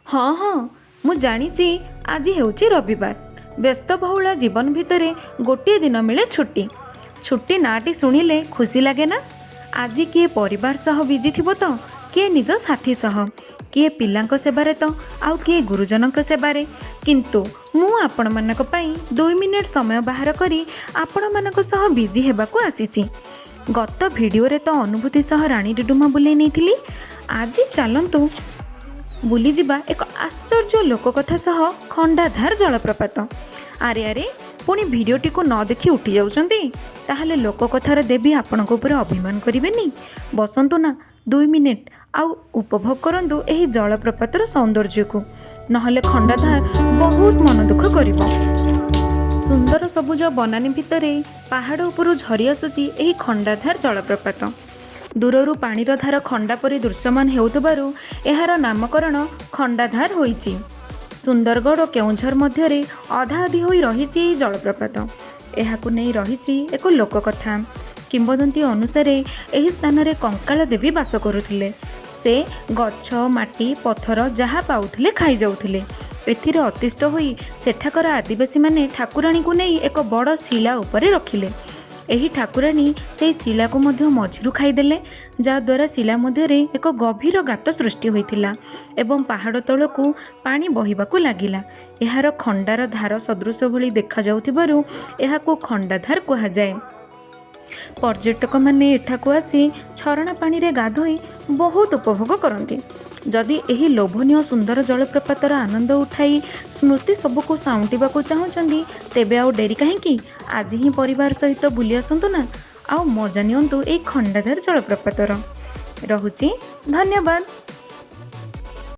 ହଁ ହଁ, ମୁଁ ଜାଣିଛି ଆଜି ହେଉଛି ରବିବାର। ବ୍ୟସ୍ତବହୁଳ ଜୀବନ ଭିତରେ ଗୋଟିଏ ଦିନ ମିଳେ ଛୁଟି। ଛୁଟି ନାଁଟି ଶୁଣିଲେ ଖୁସି ଲାଗେ ନା? ଆଜି କିଏ ପରିବାର ସହ ବିଜି ଥିବ ତ କିଏ ନିଜ ସାଥୀ ସହ, କିଏ ପିଲାଙ୍କ ସେବାରେ ତ ଆଉ କିଏ ଗୁରୁଜନଙ୍କ ସେବାରେ। କିନ୍ତୁ ମୁଁ ଆପଣମାନଙ୍କ ପାଇଁ 2 ମିନିଟ୍ ସମୟ ବାହାର କରି ଆପଣମାନଙ୍କ ସହ ବିଜି ହେବାକୁ ଆସିଛି। ଗତ ଭିଡ଼ିଓରେ ତ ଅନୁଭୂତି ସହ ରାଣୀ ଡୁଡୁମା ବୁଲେଇ ନେଇଥିଲି। ଆଜି ଚାଲନ୍ତୁ ବୁଲିଯିବା ଏକ ଆଶ୍ଚର୍ଯ୍ୟ ଲୋକକଥା ସହ ଖଣ୍ଡାଧାର ଜଳପ୍ରପାତ। ଆରେ ଆରେ, ପୁଣି ଭିଡ଼ିଓଟିକୁ ନ ଦେଖି ଉଠି ଯାଉଛନ୍ତି? ତାହେଲେ ଲୋକକଥାର ଦେବୀ ଆପଣଙ୍କ ଉପରେ ଅଭିମାନ କରିବେନି? ବସନ୍ତୁ ନା 2 ମିନିଟ୍ ଆଉ ଉପଭୋଗ କରନ୍ତୁ ଏହି ଜଳପ୍ରପାତର ସୌନ୍ଦର୍ଯ୍ୟକୁ। ନହେଲେ ଖଣ୍ଡାଧାର ବହୁତ ମନ ଦୁଃଖ କରିବ। ସୁନ୍ଦର ସବୁଜ ବନାନୀ ଭିତରେ ପାହାଡ଼ ଉପରୁ ଝରି ଆସୁଛି ଏହି ଖଣ୍ଡାଧାର ଜଳପ୍ରପାତ। ଦୂରରୁ ପାଣିର ଧାର ଖଣ୍ଡା ପରି ଦୃଶ୍ୟମାନ ହେଉଥିବାରୁ ଏହାର ନାମକରଣ ଖଣ୍ଡାଧାର ହୋଇଛି। ସୁନ୍ଦରଗଡ଼ ଓ କେଉଁଝର ମଧ୍ୟରେ ଅଧାଅଧି ହୋଇ ରହିଛି ଏହି ଜଳପ୍ରପାତ। ଏହାକୁ ନେଇ ରହିଛି ଏକ ଲୋକକଥା। କିମ୍ବଦନ୍ତୀ ଅନୁସାରେ ଏହି ସ୍ଥାନରେ କଙ୍କାଳ ଦେବୀ ବାସ କରୁଥିଲେ। ସେ ଗଛ, ମାଟି, ପଥର ଯାହା ପାଉଥିଲେ ଖାଇଯାଉଥିଲେ। ଏଥିରେ ଅତିଷ୍ଠ ହୋଇ ସେଠାକାର ଆଦିବାସୀମାନେ ଠାକୁରାଣୀକୁ ନେଇ ଏକ ବଡ଼ ଶିଳା ଉପରେ ରଖିଲେ। ଏହି ଠାକୁରାଣୀ ସେହି ଶିଳାକୁ ମଧ୍ୟ ମଝିରୁ ଖାଇଦେଲେ, ଯାହାଦ୍ୱାରା ଶିଳା ମଧ୍ୟରେ ଏକ ଗଭୀର ଗାତ ସୃଷ୍ଟି ହୋଇଥିଲା ଏବଂ ପାହାଡ଼ ତଳକୁ ପାଣି ବହିବାକୁ ଲାଗିଲା। ଏହାର ଖଣ୍ଡାର ଧାର ସଦୃଶ ଭଳି ଦେଖାଯାଉଥିବାରୁ ଏହାକୁ ଖଣ୍ଡାଧାର କୁହାଯାଏ। ପର୍ଯ୍ୟଟକମାନେ ଏଠାକୁ ଆସି ଝରଣା ପାଣିରେ ଗାଧୋଇ ବହୁତ ଉପଭୋଗ କରନ୍ତି। ଯଦି ଏହି ଲୋଭନୀୟ ସୁନ୍ଦର ଜଳପ୍ରପାତର ଆନନ୍ଦ ଉଠାଇ ସ୍ମୃତି ସବୁକୁ ସାଉଁଟିବାକୁ ଚାହୁଁଛନ୍ତି, ତେବେ ଆଉ ଡେରି କାହିଁକି? ଆଜି ହିଁ ପରିବାର ସହିତ ବୁଲି ଆସନ୍ତୁ ନା ଆଉ ମଜା ନିଅନ୍ତୁ ଏହି ଖଣ୍ଡାଧାର ଜଳପ୍ରପାତର। ରହୁଛି, ଧନ୍ୟବାଦ।